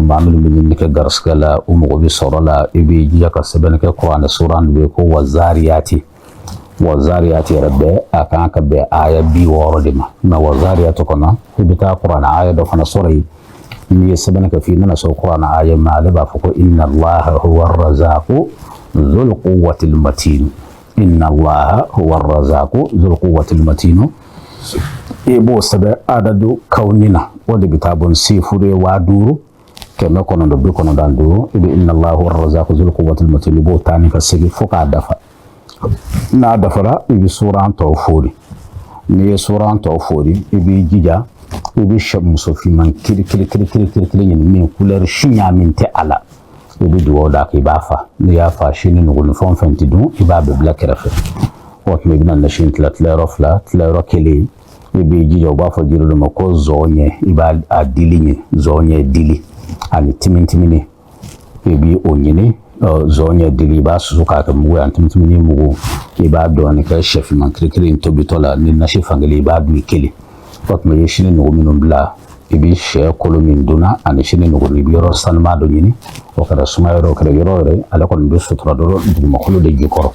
Maa minnu bɛ ɲinini kɛ garisigɛ la, u mago bɛ sɔrɔ la, i b'i jija ka sɛbɛnni kɛ kuranɛ suran de bɛ ko wazariyati. Wazariyati yɛrɛ bɛɛ a kan ka bɛn aya 60 de ma. Mɛ wazariyati kɔnɔ, i bɛ taa kuranɛ aya dɔ fana sɔrɔ yen. N'i ye sɛbɛnni kɛ f'i nana sɔrɔ kuranɛ aya ma, ale b'a fɔ ko inna allaha huwa razaqu dhul quwwatil matin. Inna allaha huwa razaqu dhul quwwatil matin, i b'o sɛbɛn adadu kawni na, o de bɛ taa bɔ sifuru ye 5995. I bɛ inna allaha huwa razaqu dhul quwwatil matin, i b'o taa ni ka segin fo k'a dafa. N'a dafara, i bɛ suran tɔw fori. N'i ye suran tɔw fori, i b'i jija i bɛ sɛ muso finman kiri kiri kiri kiri kiri kiri ɲini min couleur si ɲaamin tɛ a la. I bɛ dugawu d'a kan, i b'a fa. N'i y'a fa, si ni nugu ni fɛn o fɛn ti dun, i b'a bɛɛ bila kɛrɛfɛ. O tuma i bɛna nasi in tila tilayɔrɔ fila. Tilayɔrɔ kelen, i b'i jija, u b'a fɔ jiri dɔ ma ko zɔɲɛ, i b'a a dili ɲini, zɔɲɛ dili ani timintimini, i b'i o ɲini. Zɔɲɛ dili, i b'a susu k'a kɛ mugu ye, ani timintimini mugu, i b'a dɔɔni kɛ sɛfinman kirikiri in tobitɔ la ni nasi fankelen, i b'a dun i kelen. O tuma i ye sini nugu minnu bila, i bɛ sɛ kolo min dunna ani sini nugu, i bɛ yɔrɔ sanuman dɔ ɲini, o kɛra suma yɔrɔ, o kɛra yɔrɔ yɔrɔ, ale kɔni bɛ sutura dɔrɔn dugumakolo de jukɔrɔ.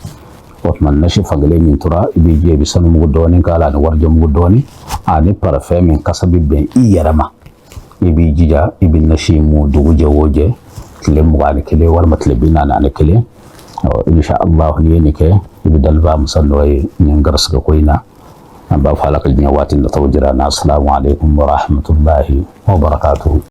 O tuma nasi fankelen min tora, i b'i jija, i bɛ sanumugu dɔɔni k'a la ani warijɛmugu dɔɔni ani parfum min kasa bɛ bɛn i yɛrɛ ma. I b'i jija, i bɛ nasi mu dugu jɛ o jɛ, tile 21 walima tile 41. Insha Allah, n'i ye nin kɛ, i bɛ daliba musa nɔ ye nin garisigɛ ko in na. An b'a fɔ Ala ka diɲɛ waati nataw jira na. Assalamu alaikum wa rahmatullahi wa barakatuhu.